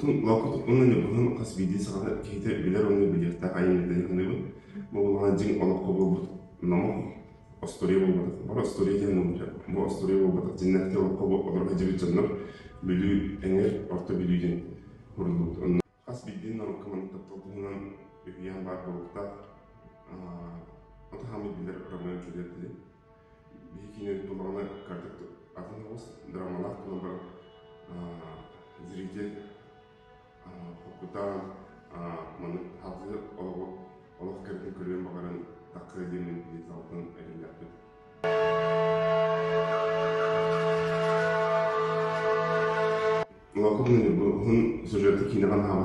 Оттон Лоокут уонна Ньургуһун хас биирдии саха киһитэ билэр уонна билиэхтээх айымньыта дии саныыбын. Бу улахан дьиҥ олоххо буолбут номох, остуоруйа буолбатах. Бары остуоруйа диэн номох. Бу остуоруйа буолбатах, дьиҥнээхтик олоххо олоро сылдьыбыт дьоннор Бүлүү эҥэр, Орто Бүлүү диэн куруллубут. Онно хас биирдии норуокка маннык таптал туһунан үһүйээн баар буолуохтаах. Ото хаамый билэр Ромео Джульетта диэн. Биһи киинэбит буоллаҕына кырдьык атын оҕус драмалаах буолан баран зритель холкутаан маннык салгыы олоҕу олох кэрэтин көрүөн баҕаран таххыа диэммин залтан эрэллээхпит. Лоокут уһун сюжеты киинэҕэ наһаа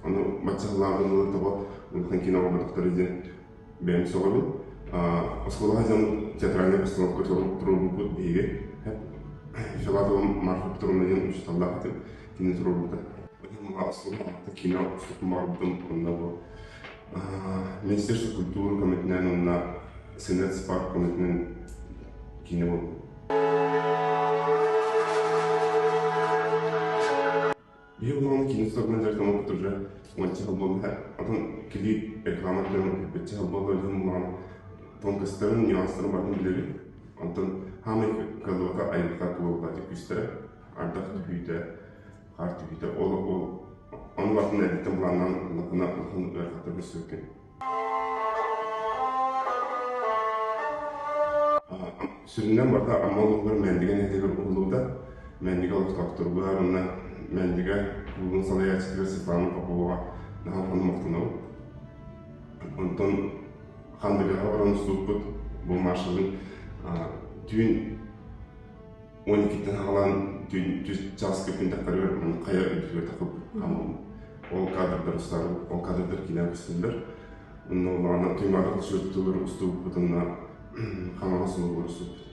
Ону баччаһылаабын ылан тоҕо улахан киинэ оҥорботохторо диэн бэйэм сөҕөбүн. Оскуолаҕа дьон театральнай постановка туруорбуппут биһиги. Филатова Марфа Петровна диэн учууталлаах этим, кини туруорбута. Оскуола киинэ устутун барбытым онно бу Министерство культуры көмөтүнэн уонна Сенат спарк көмөтүнэн киинэ буолбут. Биһи улахан киинэ сорунан дьарыктаммыппыт уже уонча сыл буолла. Онтон клип, реклама көрөн бэччэ сыл буолла дьон улахан тонкостарын, нюанстарын барытын билэбит. Онтон хаамай кыаллыбата айылҕа туолбата күүстэрэ, ардах түһүүтэ, хаар түһүүтэ ол ол ону барытын эрдэттэн былааннаан ыллаххына улахан ыарахаттар көрсүбэккин. Сүрүннээн барыта Амма улууһугар Мээндигэ нэһилиэгэр уһуллубута. Мээндигэ олохтоохторугар уонна Мээндигэ кулуубун салайааччытыгар Светлана Поповаҕа наһаа улахан махтанабын. Онтон Хандыгаҕа баран устубуппут бу Машалыын түүн 12-ттэн саҕалаан түүн чааска күнтэхтэригэр хайа үрдүгэр тахсыбыт ол кадрдар устаары ол кадрдар киинэҕэ көстөллөр онно улаҕана Туймаада тылгыр устубуппут уонна Хаҥалас улууһугар устубуппут.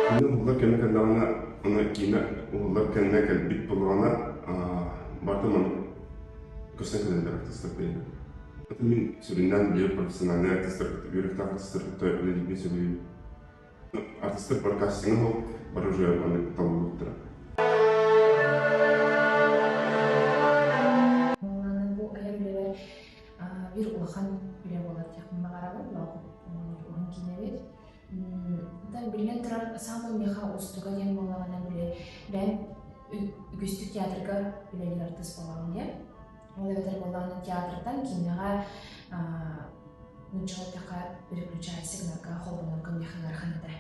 Киинэ уһуллар кэмэ кэллэҕинэ аны киинэ уһуллар кэннэ кэлбит буоллаҕына барыта маннык көстөн кэлэллэр артыыстар бэйэлэрэ. Мин сүрүннээн биир профессиональнай артыыстар үөрэхтээх артыыстар кытта үлэлиирбин сөбүлүүбүн. Артыыстар бары кастиҥҥа суох, бары уже маннык талыллыбыттара. Бу айар үлэбэр биир улахан үлэ буолар диэхпин баҕарабын. Уһун киинэбит. Биллэн турар, саамай миэхэ уустуга диэн буоллаҕына, били бэйэм үгүстүк театрга үлэлиир артыыс буолаҕын диэн. Ол эбэтэр буоллаҕына театртан киинэҕэ нууччалыы эттэххэ переключайся гынарга, холбонорго миэхэ ыарахан этэ.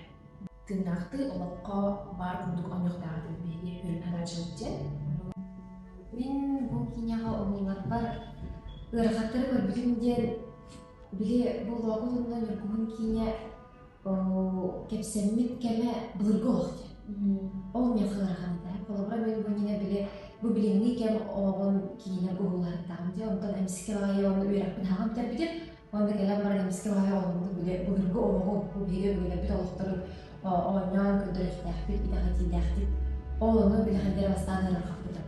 Тыыннаахтыы олоххо баар курдук оонньуохтаах этибит биһиги үрүҥ харааччыбыт диэн. Мин бу киинэҕэ уһулларбар ыарахаттары көрбүтүм диэн били бу Лоокут уонна Ньургуһун киинэ кэпсэммит кэмэ былыргы олох диэн. Ол миэхэ ыарахан этэ. Холобура, мин бу иннинэ били бу билиҥҥи кэм олоҕун киинэ уһулларыттаҕым дии. Онтон эмискэ баҕайы онно үөрэхпин хаҕан бүтэрбитим. Уонна кэлэн баран эмискэ баҕайы олоҕуммут били былыргы олоҕу, бу биһиги өбүгэлэрбит олохторун оонньоон көрдөрүөхтээхпит, итэҕэтиилээхтик. Ол ону били хайдах бастаан ыарырҕаппытым.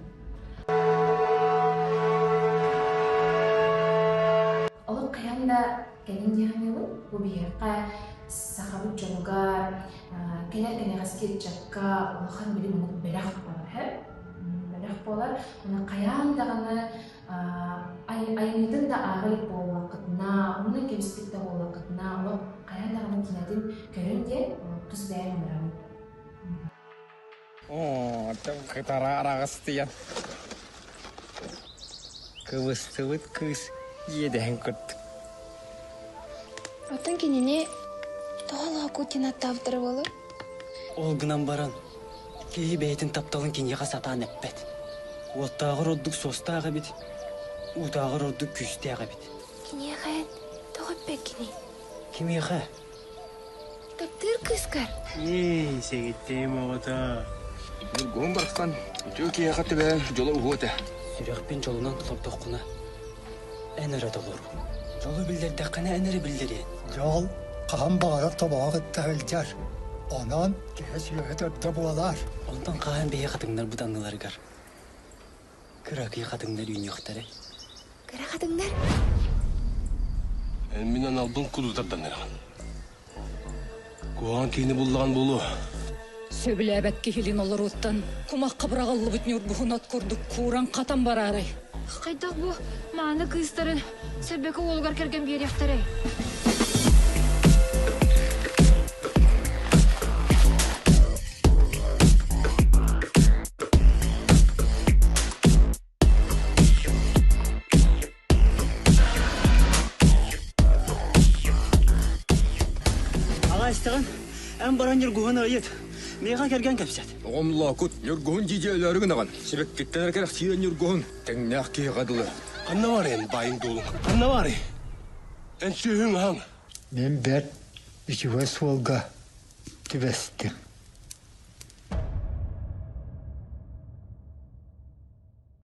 Олох хайаан да кэлин дии саныыбын. Бу биһиэхэ сахабыт дьонугар, кэлэр кэнэҕэски ыччакка улахан били мунук бэлэх буолар һэ. Бэлэх буолар. Уонна хайаан даҕаны айымньытын да ааҕа илик буоллаххытына, умнан кэбиспит да буоллаххытына, олох хайаан даҕаны киинэтин көрүҥ диэн тус бэйэм ыҥырабын. Оо, кытара араҕастыйан кыбыстыбыт кыыс иэдэһин курдук. Оттон кинини тоҕо Лоокутин аттаабыттара буолуой? Ол гынан баран, киһи бэйэтин тапталын киниэхэ сатаан эппэт. Уоттааҕар ордук суостаах эбит, уутааҕар ордук күүстээх эбит. Киниэхэ тоҕо эппэккиний? Кимиэхэ? Таптыыр кыыскар. Ии, сэгиттиим оҕото. Ньургуһун барахсан үтүө киһиэхэ түбэһэн дьоло уһуо этэ. Сүрэхпин дьолунан толордоххуна, эн эрэ толору. Дьолу биллэрдэххинэ эн эрэ биллэриэн. Дьол хаһан баҕарар тобоҕо кытта сылдьар. Онон киһи сүөһү төрдө буолар. Онтон хаһан биһи хатыҥнарбыт анныларыгар кыракый хатыҥнар үүнүөхтэрэ. Кыра хатыҥнар? Эн мин аналбын кудутардан эрэҕин. Куһаҕан киһини буллаҕын буолуо. Сөбүлээбэт киһилин олорууттан кумахха быраҕыллыбыт ньургуһун от курдук кууран-хатан бараарай. Хайдах бу мааны кыыстарын Сэрбэкэ уолугар кэргэн биэриэхтэрэй? Аҕа истэҕин, эн баран Ньургуһун ыйыт. Миэхэ кэргэн кэпсэт. Оҕом Лоокут, Ньургуһун дьиэ өлөөрү гынаҕын. Сибэккиттэн эрэ кэрэхсиирэ Ньургуһун. Тэҥнээх киһиэхэ дылы. Ханна баарый эн баайыҥ дуолуҥ? Ханна баарый? Эн сүөһүҥ аһаҥ. Мин бэрт үчүгэй суолга түбэстим.